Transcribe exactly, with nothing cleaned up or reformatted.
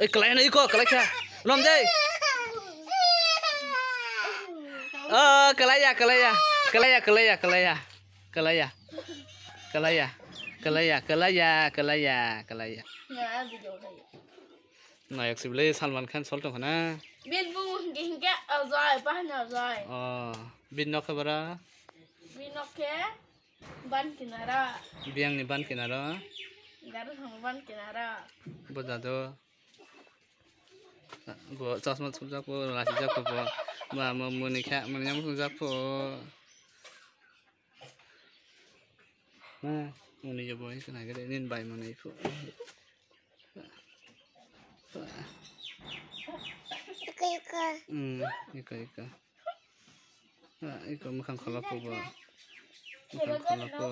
Oi, kalai na iko, kalai kha. Lom jai. Oh, kalai ya, kalai ya. Kalai ya, kalai ya, kalai ya. Kalai ya. Kalai ya. Kalai ya, kalai ya, kalai ya, kalai ya. Nayok sibili Salman Khan sol tong khana. Bil bu hingke hingke ajai, pahna ajai. Oh, bin nok khe bara? Bin nok khe ban kinara. Biang ni ban kinara. Garu thang ban kinara. Bo dado. Bo chasma chumjak po, lasi jak po. Ba mo muni kha, muni nyam chumjak po. Ma, muni yo boy kana gede nin bai muni fu. Hmm, ika ika. Ah, iko mukhang kholok ko bo. Mukhang kholok ko.